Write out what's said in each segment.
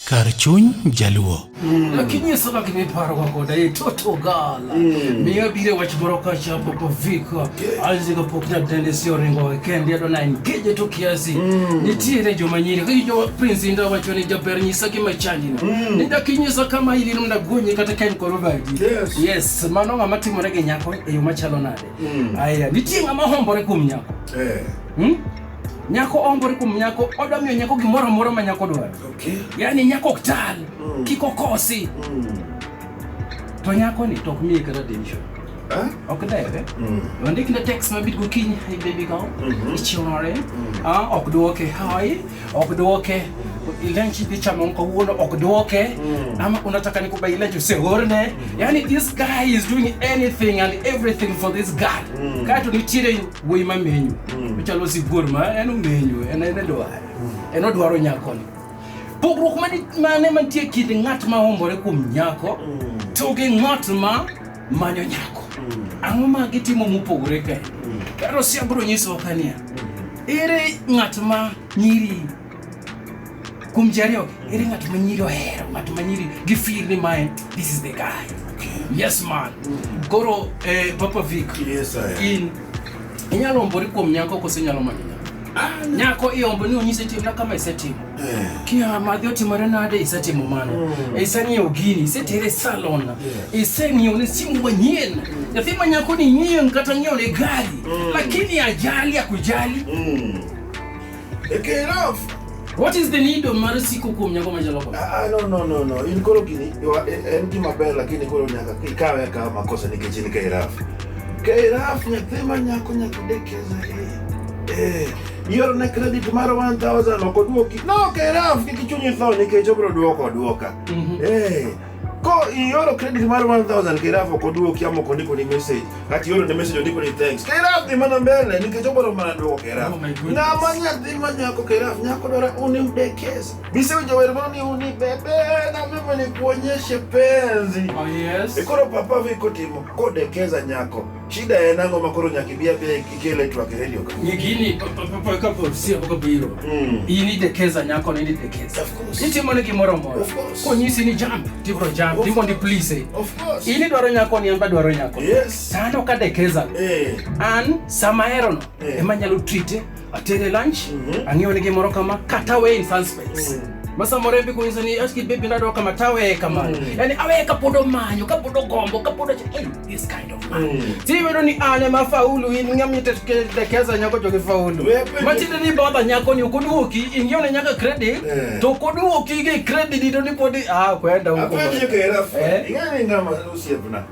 Kar chuny Jaluo. Lakini nyisa kaka imeparo kwa koda ye toto gala. Miyo bire wach moro kacha popo vika. Alzi kapok nyadende si oringo kendi adwa na engage to kiasi. Nitiere joma nyiri kaka jo Prince Inda wacho ni jaber nyisa gima chandi no. Ni dakinyisa kama ili mna gonye kata ka en koro badi. Yes. Yes, mano ng'ama timore gi nyako e yo machalo nade. Aya, nitie ng'ama hombore kuom nyako. Eh. Hmm? Nyako ombore kuom nyako, odwa miyo nyako gimoro amora ma nyako dwaro. Okay. Yaani nyako ok tal, kik okosi. To nyako ni to ok miye kata attention. Eh? Ok dewe. Ondikne text mabit gokinyi, hey baby girl, ichiwore. Ah, ok duoke, hi, ok duoke. Lunch idhi chamo kawuono ok duoke. Ama unataka nikubai lunch useorne. Yaani this guy is doing anything and everything for this girl. Kaeto nitiere wuoyi mamenyo. Ochalo sibuor ma en omenyo, en edware. En odwaro nyakoni. Pogruok mane mantie e kind ng'at ma ombore kuom nyako to gi ng'at ma manyo nyako. Ang'o ma gitimo mopogore kae? Karo sia biro nyisowa ka niya, ere ng'at ma nyiri kuom ji ariyogi, ere ng'at ma nyiri ohero, ng'at ma nyiri gifeel ni mae, this is the guy. Yes man. Koro Papa Vic, Yes, I am. in inyalo ombori kuom nyako koso inyalo manyo nyako? Nyako iombo ni onyise timna kama isetimo. Eh. Kia madhi otimore nade isetimo mano. Iseng'iewo gini, isetere e salon. Iseng'iewo ne simu manyien. Nyathi ma nyako ni nyien kata ng'iewo ne gari. Lakini ajali akujali. Okay, enough. What is the need of mar siko kuom nyako machalo kama? Ah, no, no, no, no. In koro gini, en gima ber lakini koro nyaka ikawe akawa makosa nikech in Kairaf. Kairaf nyathi ma nyako nyaka dekeza eh. Eh, iorone credit mar 1000 ok oduoki. No, Kairaf kik chunyi tho nikech obiro duoko oduoka. Eh. Ko ioro credit mar 1000 Kairaf ok oduoki ama ok ondiko ni message. Kata ioro ne message ondiko ni thanks. Kairaf dhi mana mbele nikech obiro mana duoko Kairaf. Oh my goodness. Ng'ama nyathi ma nyako Kairaf nyako dwaro unimdekeze. Bisewinjo wer moro ni unibebe na mimi nikuonyeshe penzi. Oh yes. E koro papa vi kotimo kodekeza nyako. Shida en ang'o ma koro nyaka ibi abiya ikele twak e radio ka? Gini kapo sia pok obiro. In idekeza nyako ni idekeza. Of course. Itimo ne gimoro amora. Of course. Konyisi ni jump, tibiro jump, Of timondo please. Of course. In idwaro nyako ni an be adwaro nyako. Yes. To an ok adekeza. Eh. An sama aherono ema anyalo treat atere lunch, ang'iewo ne gimoro kama kata aweye in suspense. Ma samoro en be konyiso ni aski baby nadwa kama taweye kamano. Yaani aweye kapod omanyo, kapod ogombo, kapod hey, this kind of man. Tiyudo ni an ema faulu, in ng'ama itekeza nyako to gifaulu. We apenjo- Matiende ni bother nyako ni ok oduoki, ing'iewo ne nyaka credit, to ok oduoki gi credit to ni podi ah kwenda huko. Apenjo Kairaf. Eh. Ing'e ni ng'ama osiepna.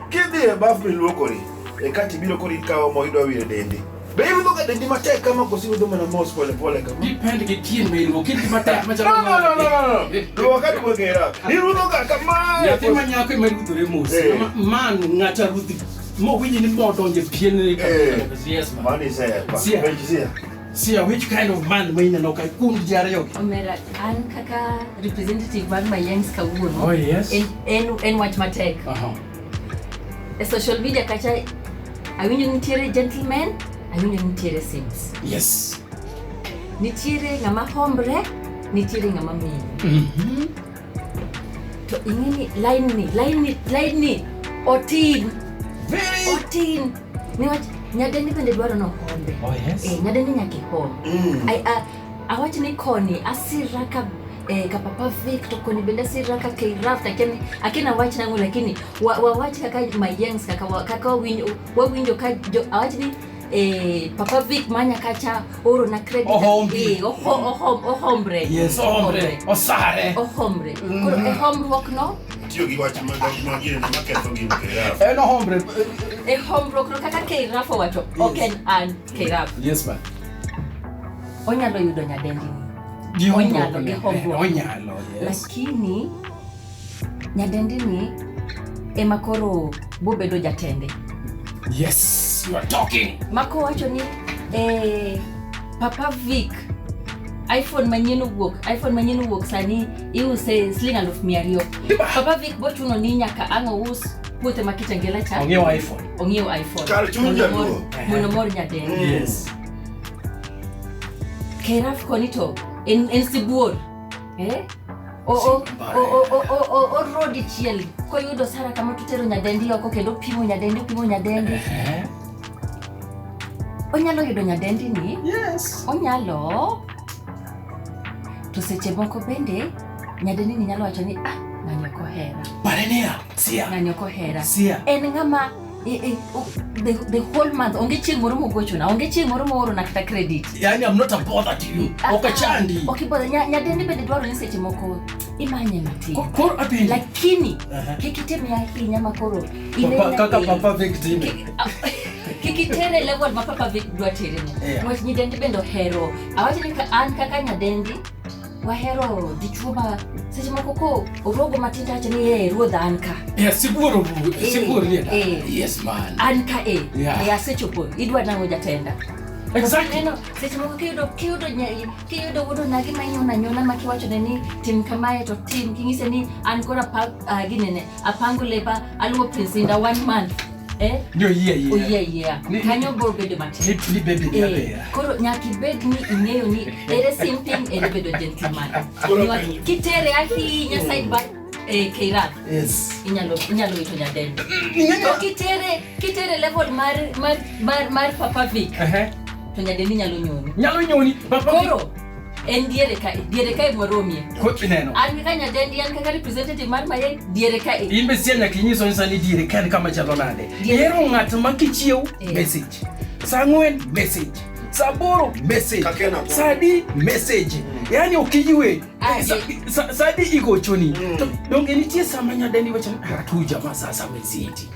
Kidhi e baf miluokori, e kati biro koro ikawo mo idwa wiro dendi. Be iwuotho ga dendi matek kama koso iwuotho mana mos pole pole kama? Depend gi tien ma in go, kind matek machalo No, no, no, no, no, no. Luoka duogo Kairaf. Iwuotho ga kamae. Nyathi ma nyako ema ruthore mos. Man ng'ata ruthi mowinji ni mo donjo e pien ni Yes, man. Mano isepa. Sia. Penj Sia. Sia, which kind of man ma ineno ka kuom ji ariyo gi? Omera, an kaka representative mar Mayengs kawuono. Oh, yes. En wach matek. E social media kacha awinjo nitiere gentleman, awinjo nitiere simps. Yes. Nitiere ng'ama hombre, nitiere ng'ama miyo. To ing'e ni line ni otin. Very Otin. Niwach nyadendi bende dwaro ni ohombe. Oh, yes. Nyadendi nyaka ihom. Awach ni koni asira ka ka Papa Vic to koni bende asira ka Kairaf akia awach nang'o lakini wawach kaka Mayengs kaka wawinjo ka jo, awach ni Papa Vic manya kacha oro na credit. Ohombi. Ohombre. Yes, ohombre. Osare. Ohombre. Koro e hombruok no? Tiyo gi wach ma gini maketho gino Kairaf. En ohombre. E hombruok no kaka Kairaf owacho, ok en an Kairaf. Yes, ma'am. Onyalo yudo nyadendi. Gi hombruok Onyalo, gi ne. hombruok. Onyalo, yes. Lakini nyadendi ni ema koro bobedo jatende. Yes, you are talking. Mako wacho ni Papa Vic iPhone manyien owuok, iPhone manyien owuok sani iuse siling 2,200. Papa Vic bochuno ni nyaka ang' ous puothe ma Kitengela cha. Ong'iew iPhone. Ong'iew iPhone. Kar chuny Mondo jaluo. mondo mor nyadendi. Yes. Kairaf koni to en sibuor. Oro dichiel koyudo Sara kama totero nyadendi oko kendo opimo nyadendi, opimo nyadendi. Onyalo yudo nyadendi ni. Yes. Onyalo. To seche moko bende nyadendi ni nyalo wacho ni ah, ng'ani ok ohera. Pare niya, Sia. Ng'ani ok ohera. Sia. En ng'ama the whole month onge chieng' moro mogochona, onge chieng' moro moorona kata credit. Yani I'm not a bother to you. Ok achandi. Ok ibother. Nyadendi bende dwaro ni seche moko imanye matin. Koro apenji. Lakini kik itim ahinya ma koro kaka Papa Vic time. Kik itere level ma Papa Vic dwa tere no. Nikech nyadendi bende ohero. Awacho ni an kaka nyadendi wahero dichuo ma seche moko ko orogo matin to awacho ni eh ruodha an ka. Yes, sibuor sibuor ni. Yes man. An ka e. Asechopo. Idwa nang'o jatenda? Exactly. Neno, seche moko kiyudo wuodo nagi ma inyona nyona ma kiwachone ni tim kamae to tim, king'ise ni an koro ginene apango leba aluwo Prince Indah 1 month. Ni oyie yie. Oyie yie. Kanyo biro bedo matin. Ni baby ni abeya. Koro nyaka ibed ni ing'eyo ni ere simping ere bedo gentleman. Kitere ahinya side by Keiraf. Yes. Inyalo wito nyadendi. To kitere level mar Papa Vic. To nyadendi nyalo nyoni. Nyalo nyoni. Papa Vic. Koro en diere kae moromie. Koro ineno. An kaka nyadendi, an kaka representative mar Mayai, diere kae. In be sia nyaka inyiso ni sani diere kae kama chalo nade. Ihero ng'at ma kichiew message. Saa 4 message. Saa 8 message. Saa 10 message. Yani ok iywe. Saa 10 igochoni. To donge nitie sama nyadendi wacho ni tu jamaa sasa amezidi.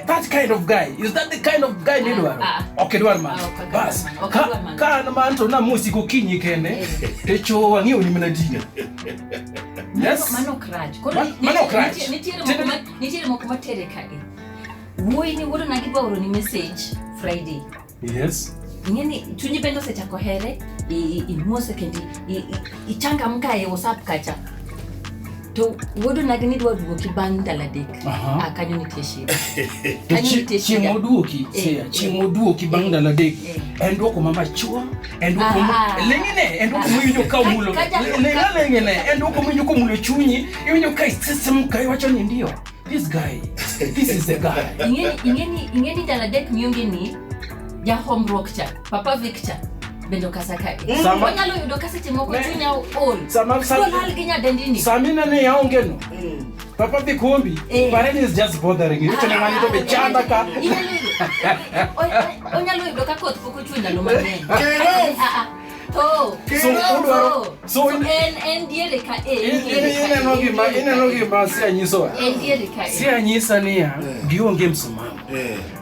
That kind of guy. Is that the kind of guy nidwaro? Ok idwar mano. Bas. Ka an man to namosi gokinyi kende to ang'iewo ni mana dina. Yes. Mano ok rach. Mano ok rach. Nitiere moko matere kae. Wuoyi ni wuodo nagi dwa oro ni message Friday. Yes. Ing'eni chunyi bende osechako here, imose kendo ichangamka e WhatsApp kacha. To wuodo nagi ni dwa duoki bang' ndalo 3. Kanyo nitie shida. Kanyo nitie shida. Chieng' oduoki, chieng' oduoki bang' ndalo 3. En duoko ma machua, en duoko ma leng'ine, en duoko miwinjo ka omulo. Leng'ine, en duoko miwinjo komulo chunyi, iwinjo ka isisimka iwacho ni ndio. This guy, this is the guy. Ing'eni ndalo 3 mionge ni jahomruok cha, Papa Vic cha bende okasa kae. Onyalo yudo ka seche moko chunya ol. Olal gi nyadendi ni. Sama inene yaonge no. Papa Vic ombi, parent is just bothering you. Iwacho ni ng'ani to be chanda ka. Onyalo yudo ka koth pok ochwe ndalo mang'eny. So en diere ka e. Ineno gima Sia nyisowa. En diere ka e. Sia nyisa niya, gionge msimamo.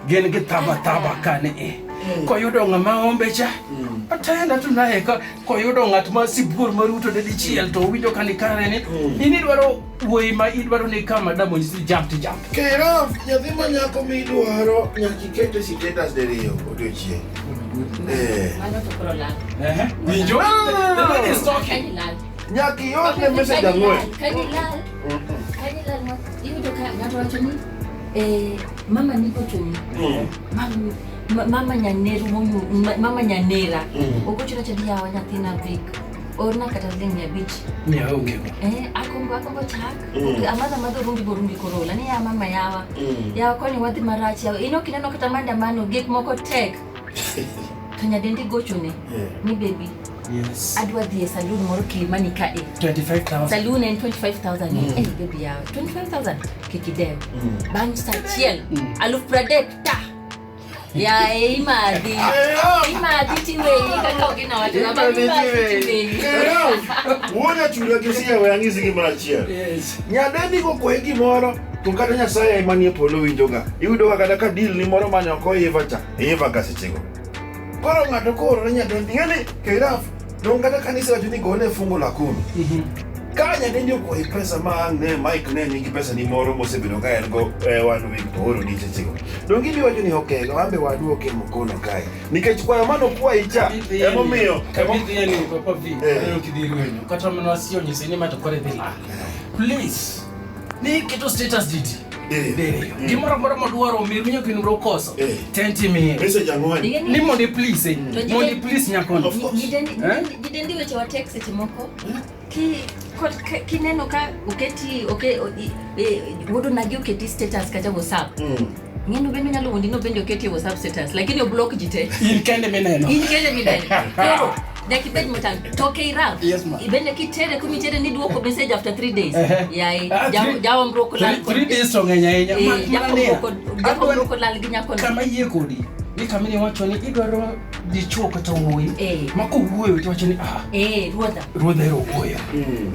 Gin gi thaba thaba kane e. Koyudo ng'ama ombe cha, atenda tu naye koyudo ng'at ma sibuor maruto de dichiel to owinjo ka ni kare ni in idwaro wuoyi ma idwaro ni ka madam onyisi jump to jump. Keiraf, nyathi ma nyako midwaro nyaka ikete status diriyo odiochieng'. Mano to koro lal. Winjo? The lady is talking. Nyaka iorne message 4. Kanyo lal. Kanyo lal ma iyudo ka ng'ato wacho ni mama nigochoni. Mama nyaneru mama nyanera. Ogochona cha ni yawa nyathina Vic. Orna kata siling 500. Mia onge go. Akombo chak. Amadho rumbi borumbi korola ni ya mama yawa. Yawa koni wadhi marach yawa. In ok ineno kata maandamano gik moko tek. To nyadendi gochone ni baby. Yes. Adwa dhi e saloon moro Kilimani kae. 25,000. Saloon en 25,000. Baby yawa. 25,000 kik idew. Bang' saa 1 30,000 ta. Ya imadhi. Imadhi tiweyi kaka ogena wacho na bang' imadhi tiweyi. Wuoda chula gi Sia we anyisi gimoro achiel. Yes. Nyadendi kokwayi gimoro to kata Nyasaye manie polo winjoga. Iyudo ka kata ka deal ni moro mane ok oiva cha, iiva ga sechego. Koro ng'ato koorone nyadendi, ing'eni Keiraf, dong kata kanisa wacho ni gone fungu la 10. Ka nyadendi okwayi pesa ma ang' ne Mike ne nigi pesa ni moro mosebedo ka en go 1 week to ooroni sechego. Dong idhi wacho ni okay, an be waduoke mkono kae. Nikech kwayo mano kwayi cha, emomiyo Kamidhi ni Papa Vic, aneno kidhi rwenyo. Kata mana Sia onyisi ni ma to koro idhi lal. Please, ni iketo status didi. Diriyo. Diriyo. Gimoro amora modwaro miru nyaka inro koso. Eh. Tenti miye. Message ang'wen. Ing'e Ni mondo i-please. To Mondo i-please nyakono. Of course. Eh? Jidendi weche wa text seche moko kineno ka oketi wuod onagi oketi status kata WhatsApp. Ng'eno bende nyalo wuondi no bende oketi e WhatsApp status lakini oblock ji te. In kende mineno. In kende mineno. Koro nyaka ibed motang' to KRaf. Yes, ma'am. Bende kitere kumitere ni duoko message after 3 days. Ehe. Yaye. Ah, Jaomruok lal kod 3 days to ng'eny ahinya. Eh, Mana niya, jakomruok lal gi nyakono. Kama yie kodi ni kama iwacho ni idwaro dichuo kata wuoyi Eh. ma kowuoyo to wacho ni ah Eh, ruodha. Ruodha ero wuoyo.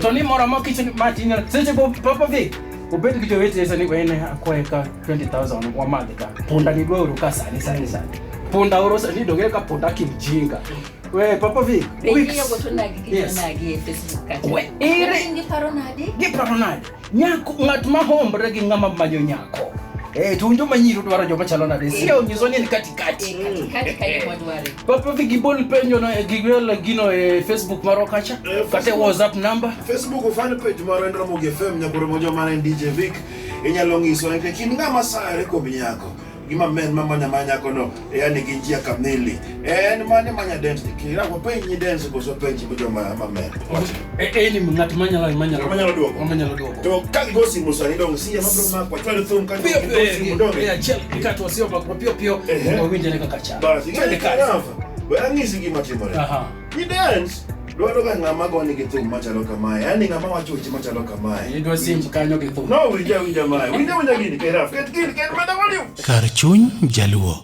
To ni moro ma kicho ni Martin seche go Papa Vic obed gi jowete sani wene akwaye ka 20,000 wamadh ka punda ni dwa oro ka sani sani sani punda oro sani donge ka punda kimjinga we Papa Vic Be weeks. ing'iyo go to nagi gi Yes. nagi e Facebook kacha. We, ere- Giparo nade? Giparo nade nyako ng'at ma hombre gi ng'ama manyo nyako. Eh, to un joma nyiri dwaro joma chalo nade? Sia onyiso ni en katikati. Eh, katikati kae mwadware. Papa Vic gibol penjo no gigol gino e Facebook marwa kacha Eh, kata e WhatsApp number. Facebook fan page marwa en Ramogi FM nyakoro mojo mana en DJ Vic inyalo ng'iso nikech in ng'ama sayore kuom nyako gima men mamanya ma nyakono yani gi njia kamili en mane manya dance kira wapenj ni dance koso penj joma mamen. En ng'at manyalo manyalo Manyalo duoko. Manyalo duoko. To ka gigo simu sani dong siya mabro mako chwalo thum ka Piyo gigo piyo simu dong achiel kato wasio makwa piyo piyo Ehe. mondo wawinjre kaka chalo. Basi Twende ng'e kazi. karafa we ang'isi gima timore. Aha. Ni dance dwaro ga ng'ama gone gi thum machalo kamae yani ng'ama wacho weche machalo kamae. Idwa sim kanyo gi thum. No winja winja mae winja winja gini keraf ket gini ket mana volume. Kar chuny Jaluo.